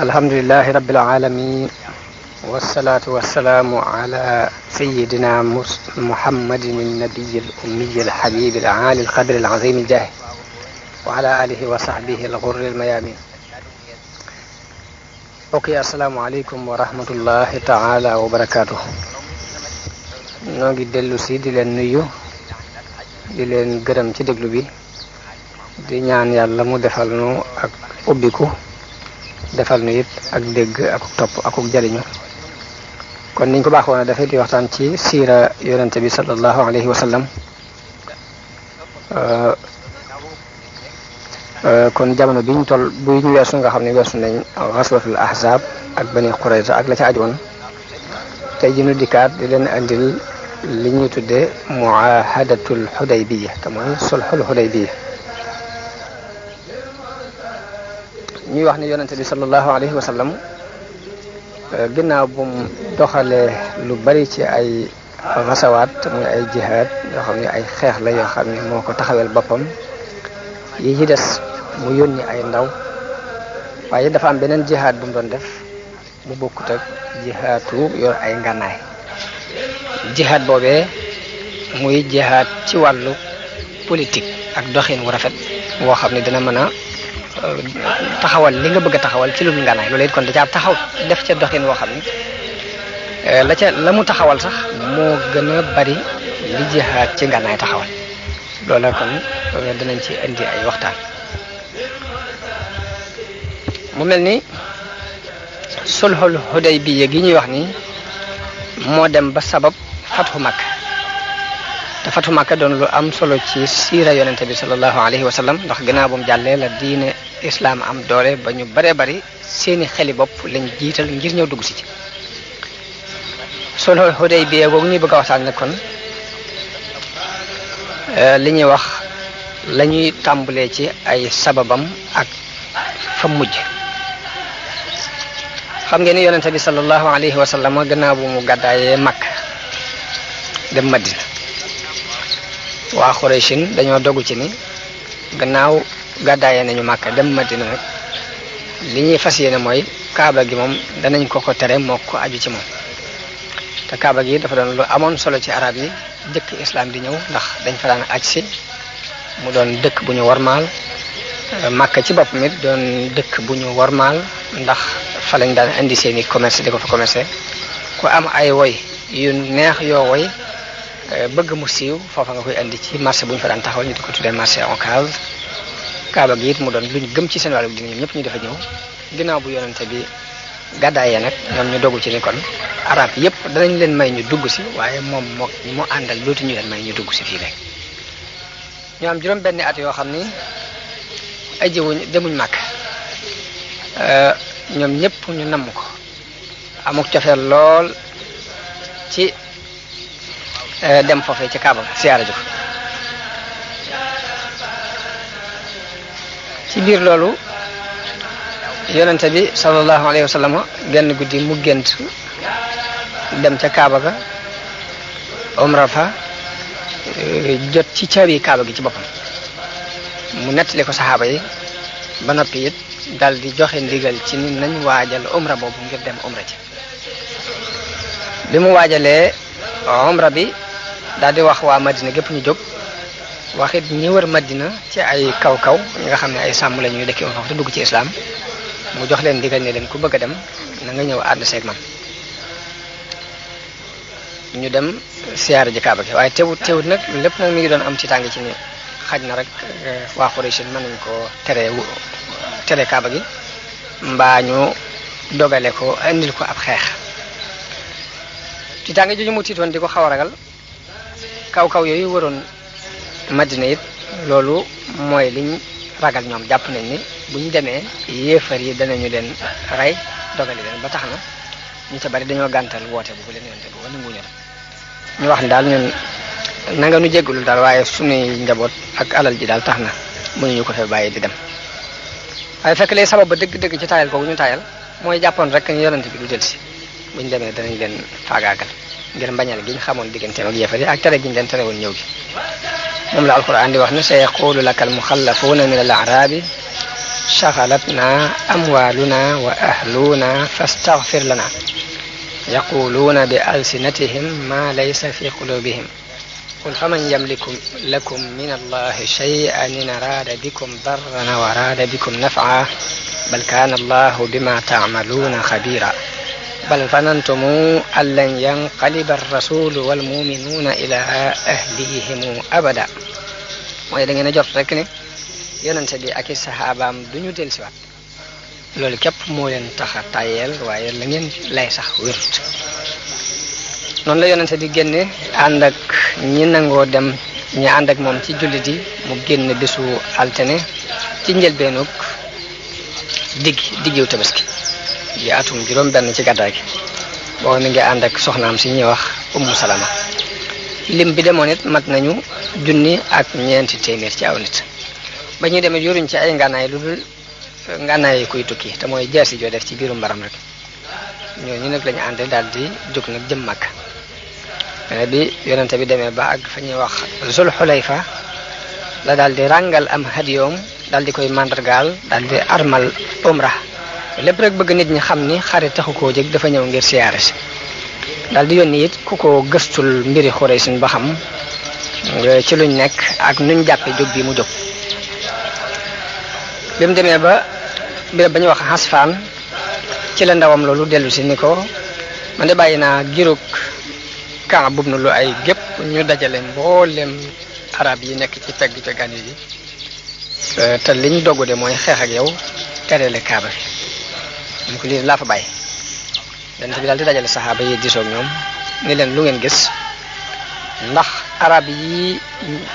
الحمد لله رب العالمين والصلاة والسلام على سيدنا محمد النبي الأمي الحبيب العالي القدر العظيم الجاه وعلى آله وصحبه الغر الميامين. اوكي السلام عليكم ورحمة الله تعالى وبركاته. نوغي دلو سي دي لين نيو di leen gërëm ci déglu bi di ñaan yàlla mu defal nu ak ubbiku defal nu it ak dégg ak topp ak jariñu kon niñ ko baaxoon a defee di waxtaan ci siira yonente bi sallallahu alayhi wa sallam kon jamono biñ toll bu ñu weesu nga xam ne weesu nañ ghazwatul ahzab ak bani qurayza ak la ca ajoon tey ji nu dikkaat di leen andil li ñuy tuddee muahadatul xudaybiya te mooy sulxul xudaybiya ñuy wax ne yonente bi sallallahu alayhi wa sallam ginnaaw bu mu doxalee lu bari ci ay gasawaat muy ay jihaad yoo xam ne ay xeex la yoo xam ne moo ko taxawel boppam yi ci des mu yónni ay ndaw waaye dafa am beneen jihaad bu mu doon def bu bokkut ak jihaatu yor ay ngànnaay jihaad boobee muy jihaad ci wàllu politique ak doxin wu rafet woo xam ne dina mën a taxawal li nga bëgg a taxawal ci lu ngànnaay loolu it kon da caa taxaw def ca doxin woo xam ne la mu taxawal sax moo gën a bari li jihaad ci ngànnaay taxawal loola kon dinañ ci indi ay waxtaan mu mel ni sulhul Hudaybiya gi ñuy wax ni moo dem ba sabab fathu Makka te fathu Makka doon lu am solo ci siira yonente bi sallallahu alayhi wa sallam ndax gannaaw bu mu jàllee la diine islam am doole ba ñu baree bari seeni xeli bopp lañ jiital ngir ñëw dugg si ci sulhul Hudaybiya googu ñuy bëgg a waxtaan nag kon li ñuy wax la ñuy tàmbalee ci ay sababam ak fa mujj xam ngeen ni yonente bi sallallahu alayhi wa sallam gannaaw bu mu gàddaayee Makka dem Madina waa Qurayshin dañoo dogu ci ni gannaaw gàddaayee nañu Makka dem Madina rek li ñuy fas yéene mooy kaaba gi moom danañ ko tere moo ko aju ci moom te kaaba gi dafa doon lu amoon solo ci arab yi jëkk islam di ñëw ndax dañ fa daan aj si mu doon dëkk bu ñu warmaal Makka ci bopp mi doon dëkk bu ñu warmaal ndax fa lañ daan indi seeni commerce di ko fa commerce ku am ay woy yu neex yoo woy bëgg mu siiw foofa nga koy indi ci marché bu ñu fa daan taxawal ñu di ko tuddee marché Ocass kaaba gi it mu doon luñ gëm ci seen wàllu dina ñoom ñëpp ñu dafa ñëw ginnaaw bu yonente bi gàddaayee nag ñoom ñu dogu ci ni kon arab yëpp danañ leen may ñu dugg si waaye moom moo ñi mu àndal dootu ñu leen may ñu dugg si fii rek ñu am juróom benni at yoo xam ni ajiwuñ demuñ màkk ñoom ñëpp ñu namm ko amuk cofeel lool ci dem foofee ci kaaba siyaara ju ci biir loolu yonente bi sallallahu alayhi wa sallam genn guddi mu gént dem ca kaaba ga umra fa jot ci caabi kaaba gi ci boppam mu nettali ko saxaaba yi ba noppi it dal di joxe ndigal ci ni nañ waajal umra boobu ngir dem umra ci bi mu waajalee umra bi daal di wax waa Madina gépp ñu jóg waxit ñi wër Madina ci ay kaw-kaw ñi nga xam ne ay sàmm la ñuy dëkki woon foofu te dugg ci islam mu jox leen ndigal ne leen ku bëgg a dem na nga ñëw ànd seeg man ñu dem siyaara ji kaaba gi waaye teewut nag lépp nag mi ngi doon am ci tàng ci ni xaj na rek waa Quraysh mën nañ ko tere kaaba gi mbaa ñu dogale ko indil ko ab xeex ci tàng jooju mu tiitoon di ko xaw a ragal kaw-kaw yooyu waroon Madina it loolu mooy liñ ragal ñoom jàpp nañ ni buñ demee yéefar yi danañu leen rey dogale leen ba tax na ñu ca bari dañoo gàntal woote bu leen yonte bu wala nguñu ñu wax ni daal ñun na nga nu jéggulul daal waaye suñuy njaboot ak alal ji daal tax na mënuñu ko fee bàyyi di dem waaye fekk lay sabab ba dëgg-dëgg ci taayal kooku ñu taayal mooy jàppoon rek ñu yonente bi du delsi buñ demee danañ leen faagaagal ngir mbañal gi ñu xamoon digganteem ak yéefar yi ak tere gi ñu leen tere woon ñëw gi moom la alquran di wax ne sa yaqulu laka almuxallafuuna min al arabi شغلتنا أموالنا وأهلنا فاستغفر لنا يقولون بألسنتهم ما ليس في قلوبهم قل فمن يملك لكم من الله شيئا إن أراد بكم ضرا وأراد بكم نفعا بل كان الله بما تعملون خبيرا بل ظننتم أن لن ينقلب الرسول والمؤمنون إلى أهليهم أبدا mooy da ngeen a jot rek ne yonente bi ak i saxaabaam duñu dellusiwaat loolu képp moo leen tax a tàyyeel waaye la ngeen lay sax wérut noonu la yonente bi génne ànd ak ñi nangoo dem ñi ànd ak moom ci jullit yi mu génn bisu altine ci njëlbeenug diggiw tabaski yi atum juróom benn ci gàddaay gi boo mi ngi ànd ak soxnaam si ñuy wax Ummu Salama lim bi demoon it mat nañu junni ak ñeenti téeméer ci aw nit ba ñuy demee yoruñ ci ay ngànnaay lu dul ngànnaay yi kuy tukki te mooy jeesi joo def ci biiru mbaram rek ñooñu nag lañu àndee daal di jóg nag jëm Makka bi yonente bi demee ba ak fa ñuy wax Zul Xulayfa la daal di ràngal am hadiyoom daal di koy màndargaal daal di armal umra lépp rek bëgg nit ñi xam ni xare taxu koo jëg dafa ñëw ngir siyaare si daal di yónni it ku ko gëstul mbiri Xuraysin ba xam ci luñ nekk ak nuñ jàppe jóg bi mu jóg bi mu demee ba béréb ba ñuy wax Hasfaan ci la ndawam loolu dellu si ni ko man de bàyyi naa girug Kaab ibn Lu'ay gépp ñu dajale mboolem arab yi nekk ci pegg peggaan yi te liñ doggu de mooy xeex ak yow tereele Kaaba bi mu ko lii laa fa bàyyi dante bi daal di dajale saxaaba yi disoog ñoom ni leen lu ngeen gis ndax arab yi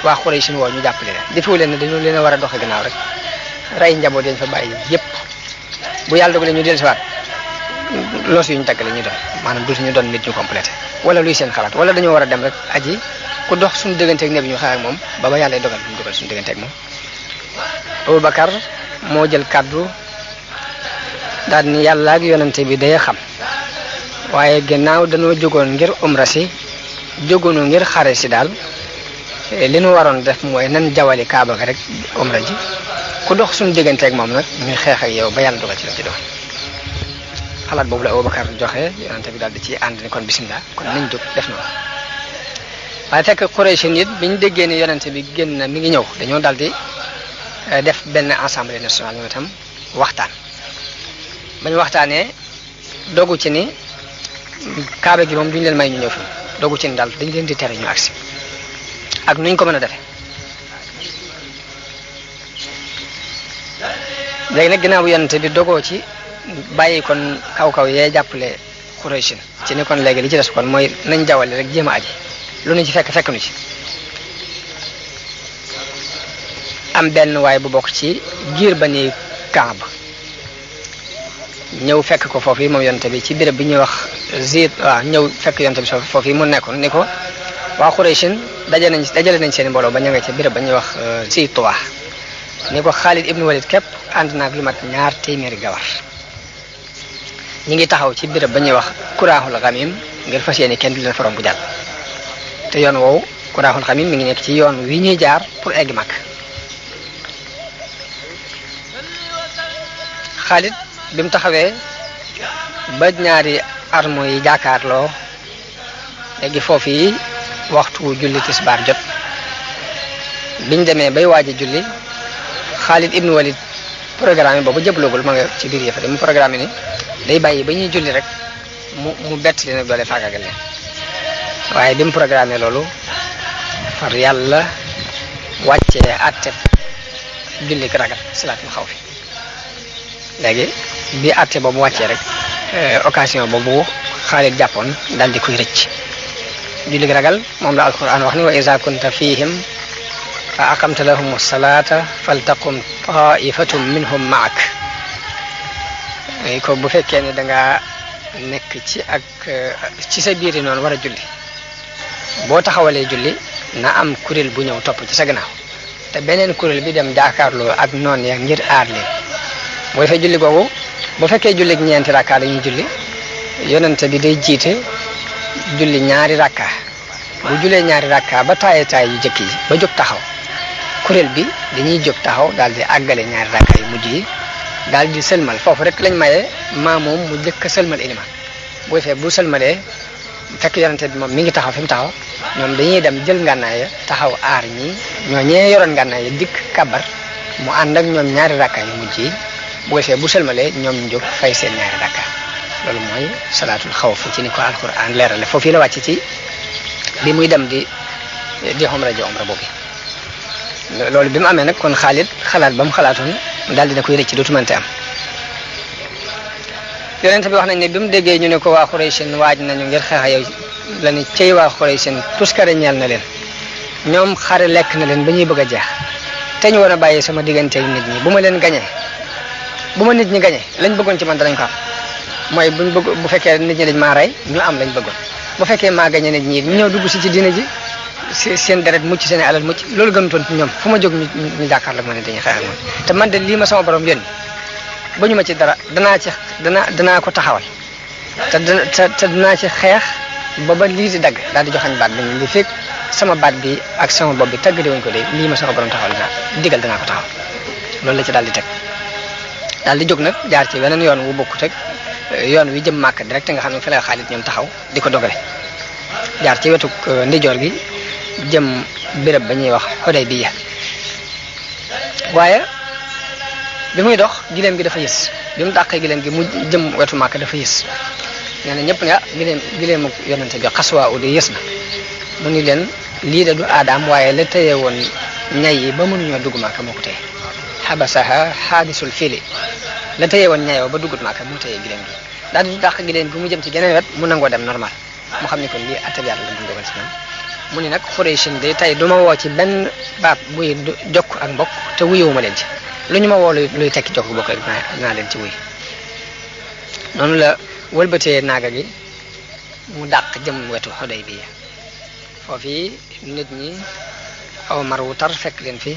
waa Xuraysin woo ñu jàppale leen defu leen ne dañu leen a war a doxe gannaaw rek rey njaboot yañ fa bàyyi yépp bu yàlla dogalee ñu dellusiwaat loos yu ñu tàggale ñu doon maanaam dootu ñu doon nit ñu complété wala luy seen xalaat wala dañoo war a dem rek aji ku dox suñu digganteeg ne bi ñu xeex ak moom ba yàlla dogal ñu dogal suñu digganteeg moom Abubakar moo jël kàddu daal ni yàlla ak yonante bi day xam waaye gannaaw dañoo jógoon ngir umra si jógoonu ngir xare si daal li ñu waroon def mooy nan jawali Kaaba ga rek umra ji ku dox suñu digganteeg moom nag ñuy xeex ak yow ba yàlla dogal ci la ci doon xalaat boobu la Abubakar joxe yonante bi daal di ci ànd ni kon bismillah kon nañ jóg def noonu waaye fekk Quraysh nit biñ déggee ni yonante bi génn na mi ngi ñëw dañoo daal di def benn assemblée nationale ñoom itam waxtaan bañ waxtaanee dogu ci ni Kaaba gi moom duñ leen may ñu ñëw fi dogu ci ni daal dañ leen di tere ñu agsi ak nuñ ko mën a defee léegi nag ginnaaw bu yonante bi dogoo ci bàyyi kon kaw-kaw yee jàppale Quraysh ci ni kon léegi li ci des kon mooy nañ jawale rek jéem a aji lu ñu ci fekk nu ci am benn waay bu bokk ci giir Bani Kaab ñëw fekk ko foofu yi moom yonante bi ci béréb bi ñuy wax Zid waaw ñëw fekk yonante bi foofu yi mu nekkoon ni ko waa Quraysh dajale nañ seen mbooloo ba ñu nga ci béréb ba ñuy wax Zid Tuwa ni ko Xaalid ibn Walid képp ànd naag lu mat 200 gawar ñi ngi taxaw ci béréb ba ñuy wax Kuraaxul Xamim ngir fas yéene kenn du leen farom bu jàll te yoon woowu Kuraaxul Xamim mi ngi nekk ci yoon wi ñuy jaar pour egg Makka Xaalid bi mu taxawee ba ñaari armo yi jàkkaarloo léegi foofu yi waxtu julli tisbaar jot biñ demee bay waaj a julli Xaalid ibn Walid programme boobu jëbloogul ma nga ci biir yëfa de mu programme ni day bàyyi ba ñuy julli rek mu bett leen ak doole faagaagal leen waaye bi mu programme loolu far yàlla wàccee àtte julli ragal salaatul xawfi léegi bi àtte boobu wàccee rek occasion boobu Xaalid jàppoon daal di koy rëcc julli ragal moom la alquran wax ni wa iza kunta fihim fa aqamta lahum as-salata faltaqum ta'ifatun minhum ma'ak ko bu fekkee ne da nga nekk ci sa biir noonu war a julli boo taxawalee julli na am kuréel bu ñëw topp ci sa gannaaw te beneen kuréel bi dem jaakaarloo ak noon ya ngir aar leen boo defee julli googu bu fekkee julli ak ñeenti rakka dañuy julli yonente bi day jiite julli ñaari rakka bu julee ñaari rakka ba taay yu jëkk yi ba jóg taxaw kuréel bi dañuy jóg taxaw daal di àggale ñaari rakka yu mujj yi daal di sëlmal foofu rek lañ maye maa moom mu jëkk a sëlmal iliman bu defee bu sëlmalee fekk yonente bi moom mi ngi taxaw fi mu taxaw ñoom dañuy dem jël ngànnaay ya taxaw aar ñi ñoo ñee yoroon ngànnaay ya dikk kabar mu ànd ak ñoom ñaari rakka yu mujj yi bu defee bu sëlmalee ñoom ñu jóg fay seen ñaari rakka loolu mooy salaatul xawf ci ni ko alquran leerale foofu la wàcc ci bi muy dem di umra ji umra boobu loolu bi mu amee nag kon Xaalid xalaat ba mu xalaatoon daal dina koy rëcc dootu mënte am yonent bi wax nañ ne bi mu déggee ñu ne ko waa Xuraysin waaj nañu ngir xeex yow la ne cey waa Xuraysin tuskare ñeel na leen ñoom xare lekk na leen ba ñuy bëgg a jeex te ñu war a bàyyi sama digganteeg nit ñi bu ma leen gañee bu ma nit ñi gañee lañ bëggoon ci man danañ ko am mooy bu fekkee nit ñi dañ maa rey ñu am lañ bëggoon bu fekkee maa gañee nit ñi ñu ñëw dugg si ci diine ji seen deret mucc seen alal mucc loolu gënutoon ci ñoom fu ma jóg ñu jàkkaarloo ma ne dañuy xeex ak moom te man de lii ma sama borom yónni ba ñu ma ci dara danaa ko taxawal te danaa ci xeex ba lii di dagg daal di joxañ baat bi li fekk sama baat bi ak sama bopp bi tàggate wuñ ko de lii ma sama borom taxawal danaa ko taxawal loolu la ci daal di teg daal di jóg nag jaar ci weneen yoon wu bokkut ak yoon wi jëm Màkka direct nga xam ne fi la Xaalid ñoom taxaw di ko dogale jaar ci wetu ndijoor gi jëm béréb ba ñuy wax Xudaybiya waaye bi muy dox gileem gi dafa yës bi mu dàqee gileem gi mu jëm wetu Màkka dafa yës nee na ñëpp ne gileemu yonente bi xaswaa u de yës na mu ni leen lii de du aadaam waaye la tëye woon ñay yi ba mënuñoo dugg Màkka moo ko téye xabasaha xaadisul fili la tëye woon ñay ba duggut Màkka moo téye gileem gi daal di dàq gileem gi mu jëm ci geneen wet mu nangoo dem normal mu xam ni kon lii attab yàlla la dogal ci ñoom mu ni nag Xuraysin de tey du ma woo ci benn baat buy jokk ak mbokk te wuyuwuma leen ci lu ñu ma woo luy tekki jokk bokk rek naa leen ci wuy noonu la wëlbatee naaga gi mu dàq jëm wetu Xudaybiya foofu nit ñi aw mar wu tar fekk leen fi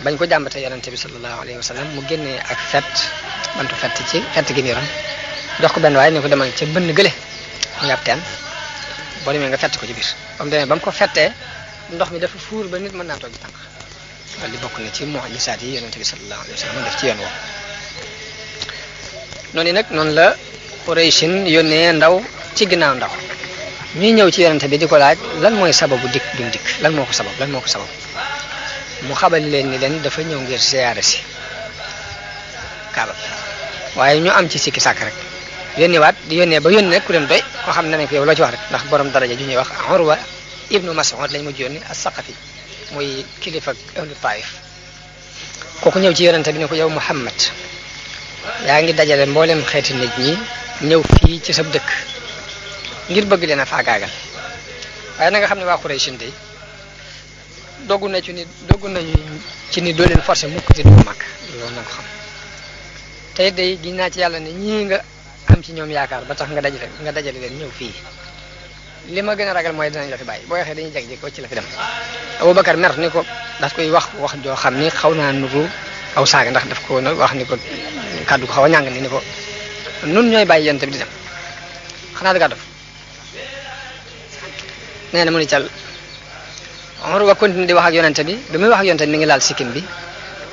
bañ ko jàmbatee yonente bi sallallahu alayhi wa sallam mu génnee ak bantu fett ci fett gi mu yoroon jox ko benn waaye ne ko demal ca bënn gële mu yàpp teen boo demee nga fett ko ci biir ba mu demee ba mu ko fettee ndox mi dafa fuur ba nit mën naa toog ci tànk loolu di bokk na ci mu'jisaat yi yonente bi sallallahu alayhi wa sallam def ci yoon woowu noonu nag noonu la Quraysin yónnee ndaw ci ginnaaw ndaw ñuy ñëw ci yonente bi di ko laaj lan mooy sababu dikk bi mu dikk lan moo ko sabab mu xabal leen ni leen dafa ñëw ngir siyaare si Kaaba waaye ñu am ci sikki sàkk rek yónnee ba yónnee rek ku leen doy koo xam ne nañ ko yow loo ci wax rek ndax borom daraja ju ñuy wax Urwa ibnu Mas'ud lañ mujj yónni as-Saqafi muy kilifa ahlu Taif kooku ñëw ci yonente bi ne ko yow Muhammad yaa ngi dajale mboolem xeeti nit ñi ñëw fii ci sa dëkk ngir bëgg leen a faagaagal waaye na nga xam ne waa Quraysh de doggu nañu ci ni doo leen forcé mukk te du mag loolu na ko xam tey day giñ naa ci yàlla ne ñii nga am ci ñoom yaakaar ba tax nga dajale leen ñëw fii li ma gën a ragal mooy dinañ la fi bàyyi boo waxee dañuy jeg-jeg wacc la fi dem Abubakar mer ni ko daf koy wax joo xam ni xaw naa nuru aw saaga ndax daf ko wax ni ko kàddu ko xaw a ñàng ni ko nun ñooy bàyyi yonent bi di dem xanaa da dof nee na mu ni cal Umar ba continue di wax ak yonent bi muy wax ak yonent bi mi ngi laal sikkim bi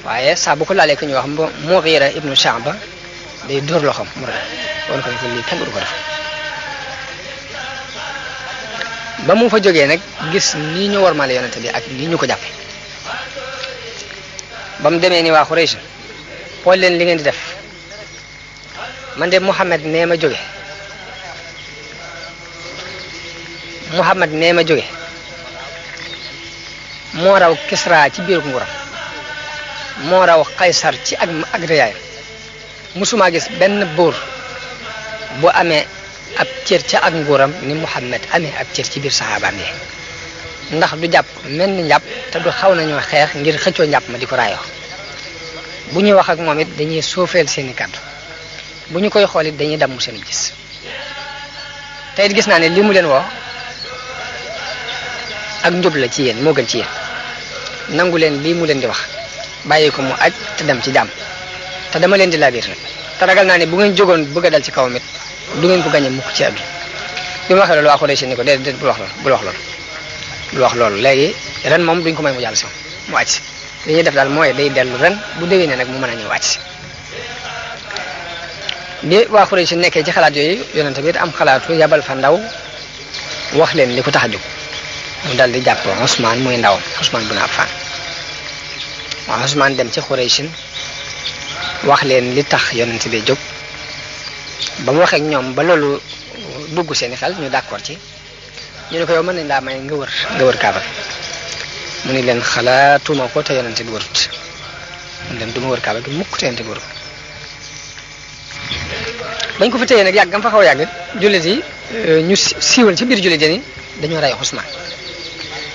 waaye saa bu ko laalee ku ñuy wax Mughira ibnu Shu'ba day dóor loxoom mu rek woon ko ne ko lii kenn du ko def ba mu fa jógee nag gis nii ñu wormaale yonente bi ak nii ñu ko jàppe ba mu demee ni waa Quraysh xool leen li ngeen di def man de Muhammad nee ma jóge moo raw Kisra ci biir nguuram moo raw Qaysar ci ak réyaayam musuma gis benn buur bu amee ab cër ca ak nguuram ni Muhammad amee ab cër ci biir saxaabaam yi ndax du jàpp mel ni njàpp te du xaw nañoo xeex ngir xëccoo njàpp ma di ko raayoo bu ñuy wax ak moom it dañuy suufeel seeni kàddu bu ñu koy xool it dañuy damm seen gis te it gis naa ne li mu leen woo ak njub la ci yéen moo gën ci yéen nangu leen lii mu leen di wax bàyyi ko mu aj te dem ci jàmm te dama leen di laabiir nag te ragal naa ne bu ngeen jógoon bëgg a dal ci kawam it du ngeen ko gañe mukk ci àdduna bi mu waxee loolu waa Quraysh ni ko déedéet bul wax loolu léegi ren moom duñ ko may mu jàll si mu wàcc si li ñuy def daal mooy day dellu ren bu déwénee nag mu mën a ñëw wàcc si bi waa Quraysh nekkee ci xalaat yooyu yonente bi am xalaatu yabal fa ndaw wax leen li ko tax a jóg mu dal di jàpp Ousmane muy ndawam Ousmane bun Affan waaw Ousmane dem ci Quraysh wax leen li tax yonente bi jóg ba mu waxee ak ñoom ba loolu dugg seeni xel ñu d'accord ci ñu ne ko yow mën nañ laa may nga wër Kaaba mu ni leen xalaatuma ko te yonente bi wërut mu leen du ma wër Kaaba gi mukk te yonente bi wërut bañ ko fa téye nag yàgg am fa xaw a yàgg jullit yi ñu siiwal ci biir jullit yi ni dañoo rey Ousmane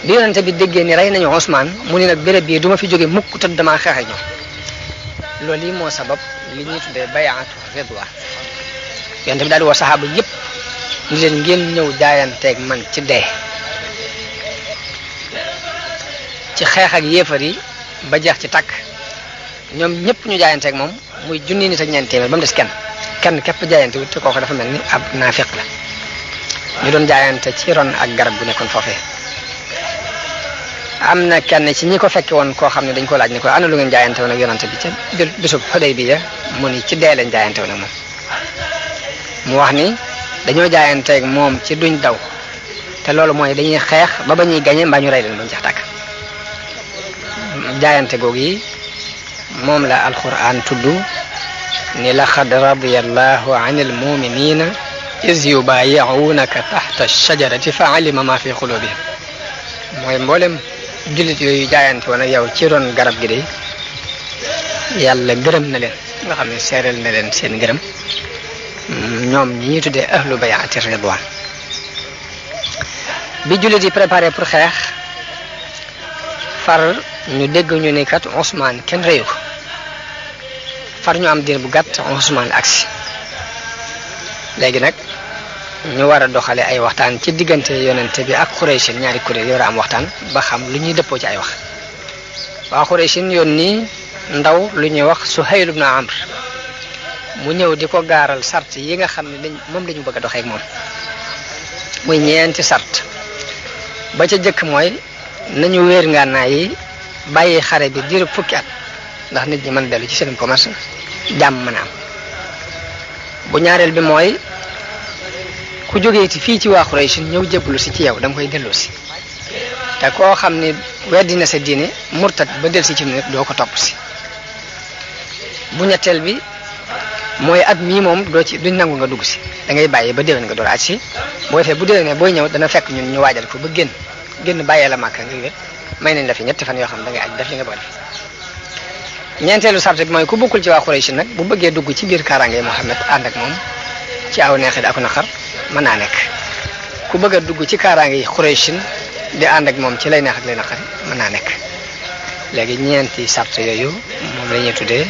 bi yonente bi déggee ni rey nañu Ousmane mu ni nag béréb bii du ma fi jóge mukk te damaa xeex ak ñoom loolu yi moo sabab li ñuy tuddee bayaatu ridwaan yonente bi daal di woo saxaaba yëpp ni leen ngeen ñëw jaayanteeg man ci dee ci xeex ak yéefar yi ba jeex ci takk ñoom ñëpp ñu jaayanteeg moom muy junni nit ak ñeent téeméer ba mu des kenn képp jaayante wut te kooku dafa mel ni ab naafiq la ñu doon jaayante ci ron ak garab bu nekkoon foofee am na kenn ci ñi ko fekke woon koo xam ne dañ ko laaj ni ko ana lu ngeen jaayante woon ak yonante bi ca bisub Hudaybiya mu ni ci dee lañ jaayante woon ak moom mu wax ni dañoo jaayanteeg moom ci duñ daw te loolu mooy dañuy xeex ba ñuy gañe mbaa ñu rey leen ba ñu jeex tàkk jaayante googu yi moom la alquran tudd ni laqad radiyallahu anil muminina iz yubayi'unaka tahta ash-shajarati fa alima ma fi qulubihim mooy mboolem jullit yooyu jaayante woon ak yow ci ron garab gi de yàlla gërëm na leen nga xam ne seereel na leen seen gërëm ñoom ñi ñuy tuddee ahlu bayaati ridwaan bi jullit yi préparé pour xeex far ñu dégg ñu ni kat Ousmane kenn reyu ko far ñu am diir bu gàtt Ousmane agsi léegi nag ñu war a doxale ay waxtaan ci diggante yonente bi ak Quraysh ñaari kuréel yi war a am waxtaan ba xam lu ñuy dëppoo ci ay wax waa Quraysh yónni ndaw lu ñuy wax Suhayl ibn Amr mu ñëw di ko gaaral sart yi nga xam ne moom la ñu bëgg a doxee ak moom muy ñeenti sart ba ca jëkk mooy nañu wéer ngànnaay yi bàyyi xare bi diiru fukki at ndax nit ñi mën a dellu ci seen commerce jàmm mën a am bu ñaareel bi mooy ku jógee ci fii ci waa Quraysh ñëw jébbalu si ci yow da nga koy delloo si te koo xam ne weddi na sa diine murtat ba del si ci nit doo ko topp si bu ñetteel bi mooy at mii moom duñ nangu nga dugg si da ngay bàyyi ba déwén nga door a aj si boo defee bu déwénee booy ñëw dana fekk ñun ñu waajal ko ba génn bàyyee la Màkka nga wér may nañ la fi ñetti fan yoo xam ne da ngay aj def li nga bëgg a def ñeenteelu sart bi mooy ku bokkul ci waa Quraysh nag bu bëggee dugg ci biir kaaraange Muhammad ànd ak moom ci aw neexit ak naqar mën naa nekk ku bëgg a dugg ci kaaraange yi Quraysh di ànd ak moom ci lay neex ak lay naqari mën naa nekk léegi ñeenti sart yooyu moom la ñuy tuddee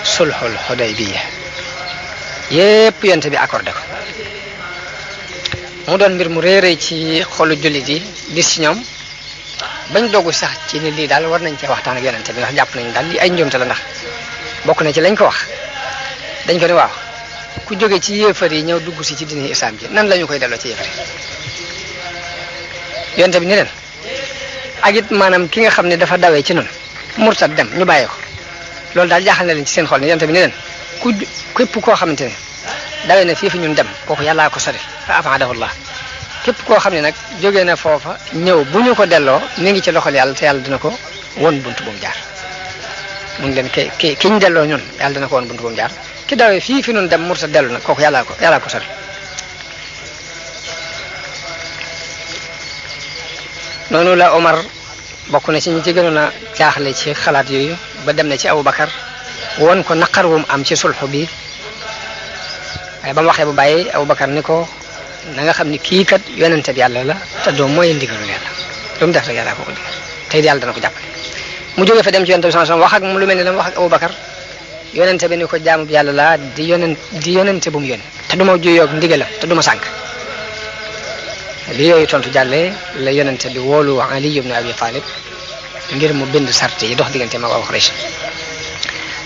sulhul Hudaybiya yépp yonent bi accordé ko mu doon mbir mu réeré ci xolu jullit yi dis ci ñoom bañ dogu sax ci ni lii daal war nañ cee waxtaan ak yonent bi ndax jàpp nañ daal li ay njuumte la ndax bokk na ci lañ ko wax dañ ko ne waaw ku jóge ci yéefar yi ñëw dugg si ci diine islam ji nan la ñu koy delloo ci yéefar yi yonent bi ni leen ak it maanaam ki nga xam ne dafa dawee ci noonu murtad dem ñu bàyyi ko loolu daal jaaxal na leen ci seen xol ne yonent bi ni leen képp koo xamante ne dawee na fii fi ñun dem kooku yàllaa ko sori fa afaadahullah képp koo xam ne nag jógee na foofa ñëw bu ñu ko delloo mi ngi ci loxol yàlla te yàlla dina ko won buntu bu mu jaar mun leen ki ñu delloo ñun yàlla dina ko won buntu bu mu jaar ki dawee fii fi ñun dem murta dellu nag kooku yàllaa ko sori noonu la Omar bokk na ci ñi ci gënoon a jaaxle ci xalaat yooyu ba dem na ci Aboubacar won ko naqar wum am ci sulxu bi waaye ba mu waxee bu bàyyi Aboubacar ni ko na nga xam ni kii kat yonente bi yàlla la te doom mooy ndigalul yàlla lu mu def rek yàlla ko ko digal tey yàlla dana ko jàppale mu jógee fa dem ci yonente bi sallallahu alayhi wasallam wax ak moom lu mel ni la wax ak Aboubacar yonente bi ni ko jaamu bi yàlla la di yonente bu mu yónni te du ma juyoog ndigalam te du ma sànk li yooyu tontu jàllee la yonente bi woolu Ali ibn Abi Talib ngir mu bind sart yi dox diggante ma waa Quraysh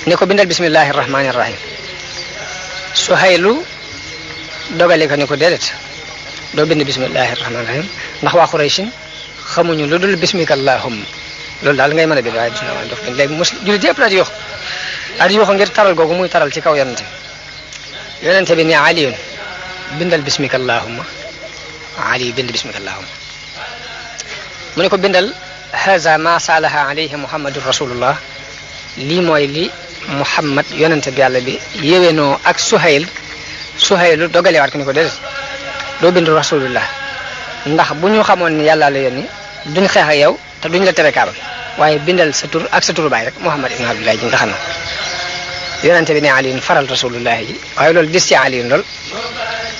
ni ko bindal bismillahi rahmani rahim Suhaylu dogale ko ni ko déedéet doo bind bismillahi rahmani rahim ndax waa Quraysh xamuñu lu dul bismika allahumma loolu daal ngay mën a bind waaye dina dox bind léegi jullit yëpp daal di yuux ngir taral googu muy taral ci kaw yonente yonente bi ne aliyun bindal bismika allahumma ali bind bismika allahumma mu ne ko bindal haza ma salaha alayhi muhammadur rasulullah lii mooy li muhammad yonente bi yàlla bi yéwénoo ak suhaylu dogalewaat ko ni ko déedéet doo bind rasulullah ndax bu ñu xamoon ni yàlla la yónni duñ xeex ak yow te duñ la tere kaabal waaye bindal sa tur ak sa turu baay rek muhammad ibn abdullah ji nga xam ne yonente bi ne aliyun faral rasulullah ji waaye loolu dis ci aliyun lool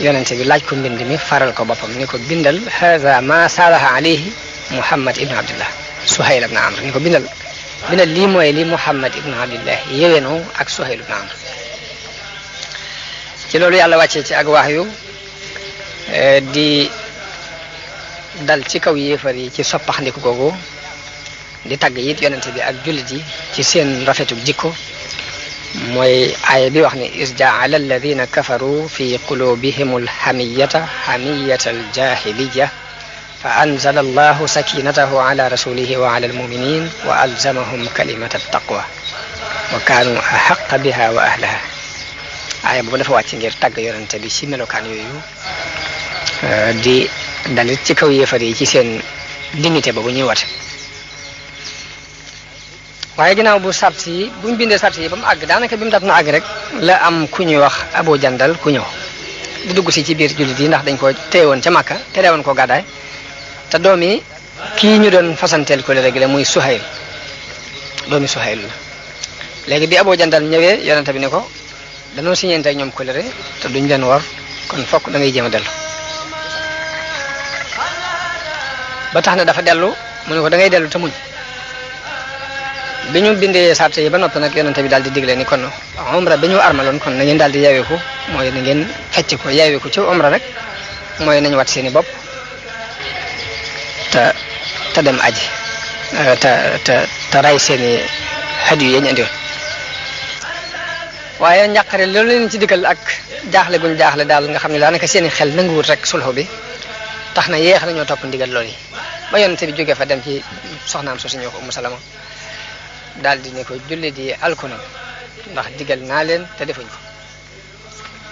yonente bi laaj ko mbind mi faral ko boppam ni ko bindal haza ma salaha alayhi muhammad ibn abdullah suhayl ibn amr ni ko bindal lii mooy li muhammad ibn abdullah yéwénoo ak suhayl ibn amr ci loolu yàlla wàccee ci ak wax yu di dal ci kaw yéefar yi ci soppaxndiku googu di tagg it yonente bi ak jullit yi ci seen rafetu jikko mooy aaya bi wax ni is jaala alladina kafaru fi qulubihim alhamiyata hamiyata aljahiliya fa anzala allahu sakinatahu ala rasulihi wa ala almuminin wa alzamahum kalimata taqwa wa kanu ahaqa biha wa ahlaha aaya boobu dafa wàcc ngir tagg yonente bi ci melokaan yooyu di dalit ci kaw yéefar yi ci seen dignité boobu ñuy wate waaye ginnaaw bu sart yi buñ bindee sart yi ba mu àgg daanaka bi mu dat na àgg rek la am ku ñuy wax Abu Jandal ku ñëw di dugg si ci biir jullit yi ndax dañ ko téyewoon ca Makka terewoon ko gàddaay te doomi kii ñu doon fasanteel ko léegi la muy Suhayl doomi Suhayl la léegi bi Abu Jandal ñëwee yonente bi ne ko dañoo siñeente ak ñoom koléré te duñ leen war kon fokk da ngay jéem a dellu ba tax na dafa dellu mu ne ko da ngay dellu te muñ bi ñu bindee sart yi ba noppi nag yonente bi daal di digle ni kon umra bi ñu armaloon kon na ngeen daal di yeeweeku mooy na ngeen fecc ko yeeweeku ci umra rek mooy nañu wat seeni bopp te dem aji te ray seeni hadiyu yi ñu indiwoon waaye njàqare loolu leen ci dikkal ak jaaxle guñ jaaxle daal nga xam ne daanaka seeni xel nanguwut rek sulxu bi tax na yéex nañoo topp ndigal loolu yi ba yonente bi jógee fa dem ci soxnaam soo si ñëw ko Umu Salama daal di ne ko jullit yi alku nañ ndax digal naa leen te defuñ ko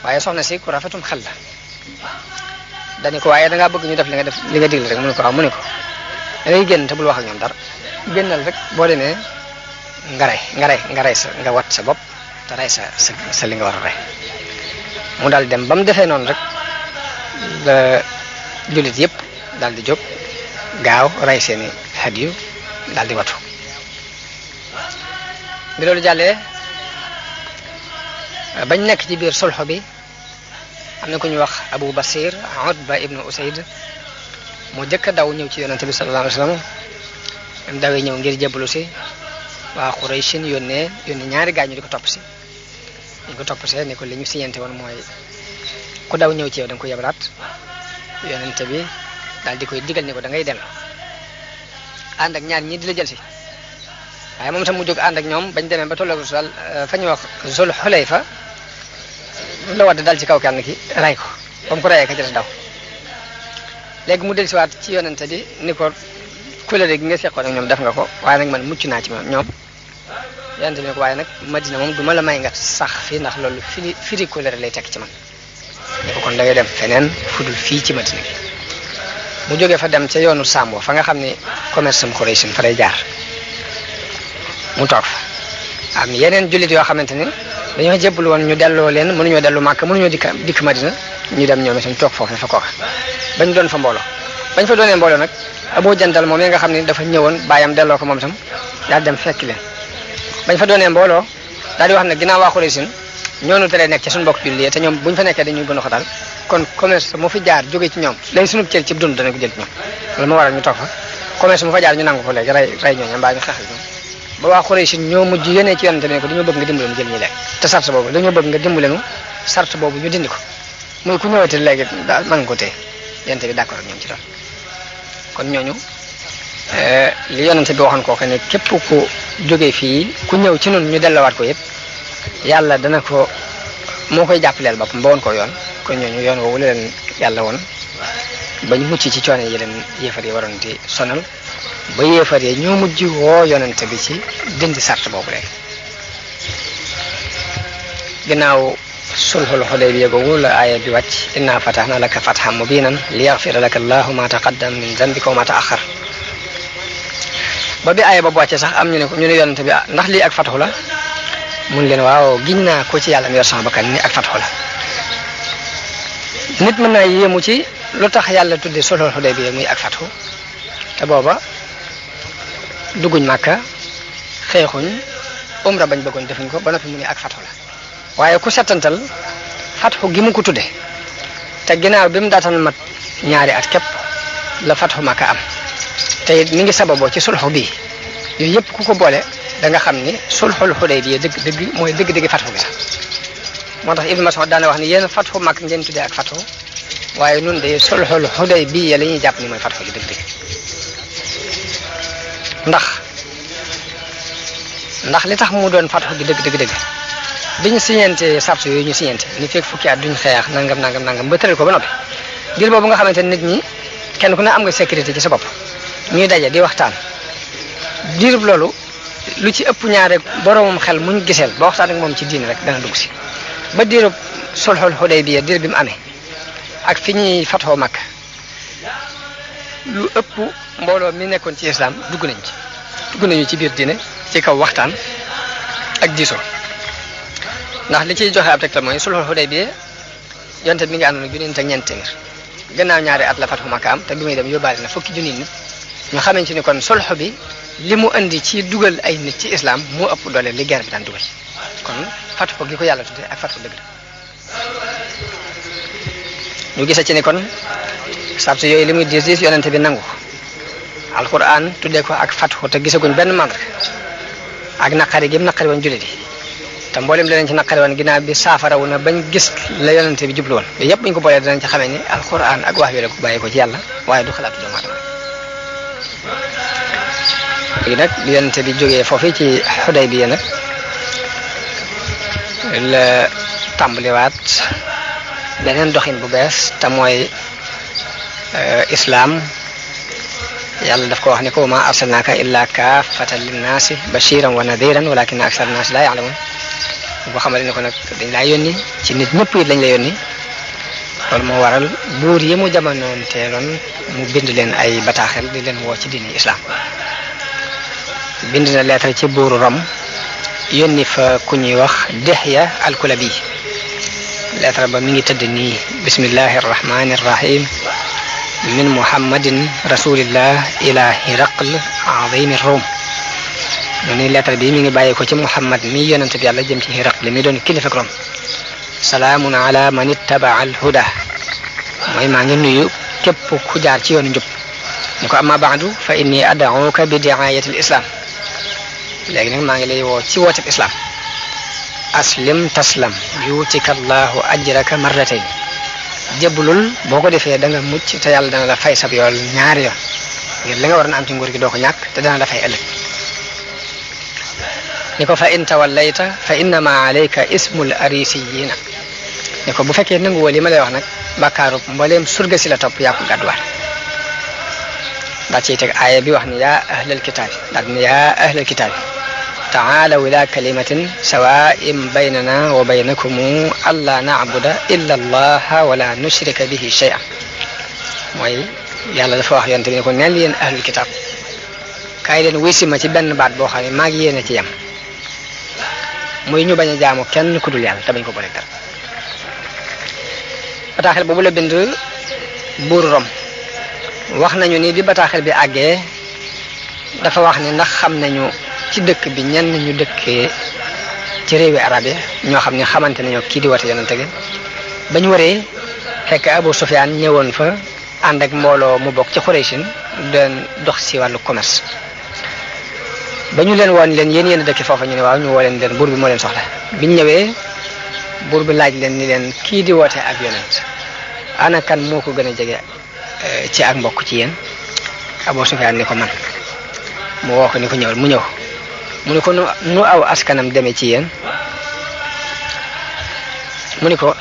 waaye soxna si ku rafetum xel la dani ko waaye dangaa bëgg ñu def li nga digal rek mu ne ko waaw mu ne ko da ngay génn te bul wax ak ñoom dara génnal rek boo demee nga rey nga wat sa bopp te rey sa li nga war a rey mu daal dem ba mu defee noonu rek la jullit yëpp daal di jóg gaaw rey seeni hadiyu daal di watu bi loolu jàllee bañ nekk ci biir sulxu bi am na ku ñuy wax Abu Basir Utba ibnu Usayd moo jëkk a daw ñëw ci yonente bi sallallahu alayhi wa sallam am dawee ñëw ngir jébbalu si waa Qurayshin yónnee ñaari gaañ ñu di ko topp si dañ ko topp see ne ko li ñu siñente woon mooy ku daw ñëw ci yow da nga ko yebalaat yonente bi daal di koy digal ne ko da ngay dellu ànd ak ñaar ñii di la jël si waaye moom tam mu jóg ànd ak ñoom bañ demee ba tolloo sal fa ñuy wax Zul Xulayfa la wadd dal ci kaw kenn ki ray ko ba mu ko rayee ka ci daw léegi mu dellusiwaat ci yonente bi ni ko kóllëre gi nga seqoon ak ñoom def nga ko waaye nag man mucc naa ci ñoom yonente bi ne ko waaye nag Madina moom du ma la may nga sax fii ndax loolu firi kóllëre lay tekk ci man ne ko kon da ngay dem feneen fudul fii ci Madina gi mu jógee fa dem ca yoonu Sambo fa nga xam ne commerce am Quraysh fa lay jaar mu toog fa am yeneen jullit yoo xamante ni dañoo jébbal woon ñu delloo leen mënuñoo dellu Màkka mënuñoo dikk Madina ñu dem ñoom itam toog foofu fa kooka bañ doon fa mbooloo bañ fa doonee mbooloo nag Abu Jandal moom nga xam ne dafa ñëwoon bàyyam delloo ko moom itam daal dem fekk leen bañ fa doonee mbooloo daal di wax ne ginnaaw waa Quraysh ñoonu teree nekk ci suñu bokk jullit te ñoom buñ fa nekkee dañuy gën a xotal kon commerce moo fi jaar jóge ci ñoom léegi suñu cër ci dund danañ ko jël ci ñoom loolu moo waral ñu toog fa commerce mu fa jaar ñu nangu ko léegi rey ñooñu mbaa ñu xeexal ñoom ba waa Quraysh ñoo mujj yónnee ci yonente bi ne ko dañoo bëgg nga dimbale nu jël ñi lekk te sart boobu dañoo bëgg nga dimbale nu sart boobu ñu dindi ko muy ku ñëwati léegi daal mën nga ko téye yonente bi d'accord ak ñoom ci loolu kon ñooñu li yonente bi waxoon kooku ne képp ku jógee fii ku ñëw ci nun ñu dellowaat ko yëpp yàlla dana ko moo koy jàppaleel boppam ba woon ko yoon kon ñooñu yoon woowu la leen yàlla woon bañ mucc ci coono yi leen yéefar yi waroon di sonal ba yéefar yi ñoo mujj woo yonente bi ci dindi sart boobu rek ginnaaw sulhul Hudaybiya googu la aaya bi wàcc inna fatahna laka fathan mubinan liyaghfira laka allahu ma taqaddama min dhanbika wa ma ta'akhkhar ba bi aaya ba wàcce sax am ñu ne yonent bi ndax lii ak fathu la mun leen waaw giñ naa ko ci yàlla mi yor sama bakkan ni ak fathu la nit mën naa yéemu ci lu tax yàlla tudde sulhul Hudaybiya muy ak fathu te booba dugguñ Màkka xeexuñ umra bañ bëggoon defuñ ko ba noppi mu ne ak fathu la waaye ku settantal fathu gi mu ko tudde te ginnaaw bi mu daataan mat ñaari at képp la fathu Màkka am te it mi ngi sababoo ci sulhu bii yooyu yëpp ku ko boole da nga xam ni sulhul Hudaybiya dëgg mooy dëgg fathu gi sax moo tax Ibnu Mas'ud daana wax ni yéen fathu Màkka ngeen tuddee ak fathu waaye nun de sulhul Hudaybiya la ñuy jàpp ni mooy fathu gi dëgg ndax li tax mu doon fathu gi dëgg biñu siñente sartu yooyu ñu siñente ni fekk fukki at duñ xeex nangam ba tëral ko ba noppi diir boobu nga xamante nit ñi kenn ku ne am nga sécurité ci sa bopp ñuy daje di waxtaan diirub loolu lu ci ëpp ñaare boroomam xel muñ giseel ba waxtaan ak moom ci diine rek dana dugg si ba diirub sulhul Hudaybiya diir bi mu amee ak fi ñuy fatoo Makka lu ëpp mbooloo mi nekkoon ci islam dugg nañu ci biir diine ci kaw waxtaan ak diisoo ndax li ciy joxe ab tegtal mooy sulhul Hudaybiya yonte bi nga àndoon ak junni nit ak ñeent téeméer gannaaw ñaari at la fatu Makka am te bi muy dem yóbbaale na fukki junni nit ñu xamee ci ni kon sulhu bi li mu indi ci dugal ay nit ci islam moo ëpp doole li guerre bi daan dugal kon fatu ko gi ko yàlla tudde ak fatu dëgg la ñu gisa ci ni kon sabtu yooyu li muy diis yonente bi nangu alquran tuddee ko ak fatu te gisaguñ benn mandre ak naqari gi mu naqari woon jullit yi te mboolem danañ ci naqari woon ginnaaw bi saafarawu na bañ gis la yonente bi jublu woon yooyu yëpp buñ ko boolee danañ ci xamee ni alquran ak wax yu la ko bàyyi ko ci yàlla waaye du xalaatu doomu aadama léegi nag bi yonente bi jógee foofu ci Hudaybiya nag la tàmbaliwaat beneen doxin bu bees te mooy islam yàlla daf ko wax ne ko ma arsalnaaka illa kaafatan linnaasi bashiran wa nadiran walakinna aksara naasi laa ya'lamuun boo xamale ne ko nag dañ laa yónni ci nit ñëpp it lañ la yónni loolu moo waral buur yi mu jamonoon teeloon mu bind leen ay bataaxel di leen woo ci diini islam bind na lettre ci buuru Rom yónni fa ku ñuy wax Dihya al-Kulabi lettre ba mi ngi tëdd nii bismillahi arrahmani arrahim min muhammadin rasulillah ila hiraql azimi rom ñu ni lettre bi mi ngi bàyyi ko ci muhammad mi yonent bi yàlla jëm ci hiraql mi doon kilifa Rom salaamun ala man ittaba al huda mooy maa ngi nuyu képp ku jaar ci yoonu njub ni ko amma baadu fa inni ad'uka bi di'ayati al islam léegi nag maa ngi lay woo ci wooteeb islam aslim taslam yuutika allahu ajraka marratayn jébbulul boo ko defee da nga mucc te yàlla dana la fay sab yool ñaari yoon ngir li nga war na am ci nguur gi doo ko ñàkk te dana la fay ëllëg ni ko fa in tawallayta fa innama alayka ismul arisiyina ni ko bu fekkee nanguwoo li ma lay wax nag bàkkaarub mbooleem surga si la topp yaa ko gàdduwaat daa ciy teg aaya bi wax ni yaa ahlal kitaabi daal ni yaa ahlal kitaabi taalaw ila kalimatin sawaa'in baynana wa baynakum alla na'buda illa allaha wala nushrika bihi shay'an mooy yàlla dafa wax yonte bi ne ko neel yéen ahlul kitaab kaay leen wuy si ma ci benn baat boo xam ne maa ngi yéen a ci yem muy ñu bañ a jaamu kenn ku dul yàlla te bañ ko boole dara bataaxel boobu la bind buur Rom wax nañu ni bi bataaxel bi àggee dafa wax ni ndax xam nañu ci dëkk bi ñenn ñu dëkkee ci réewi arab yi ñoo xam ne xamante nañoo kii di wate yonente gi bañ waree fekk Abu Sufyaan ñëwoon fa ànd ak mbooloo mu bokk ci Qurayshin doon dox si wàllu commerce ba ñu leen woon leen yéen a dëkk foofa ñu ne waaw ñu woo leen buur bi moo leen soxla biñ ñëwee buur bi laaj leen ni leen kii di woote ak yonent ana kan moo ko gën a jege ci ak mbokk ci yéen Abu Sufyaan ni ko man mu woo ko ni ko ñëwal mu ñëw mu ni ko nu aw askanam demee ci yéen mu ni ko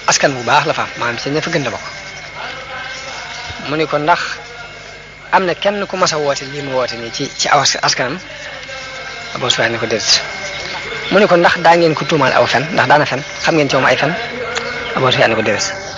askan bu baax la fa maanaam ci ña fa gën a bokk mu ni ko ndax am na kenn ku mas a woote lii mu woote nii ci aw askanam Abu Sufyaan ni ko déet mu ne ko ndax daa ngeen ko tuumaal aw fen ndax daana fen xam ngeen ci moom ay fen Abu Sufyaan ne ko déedéet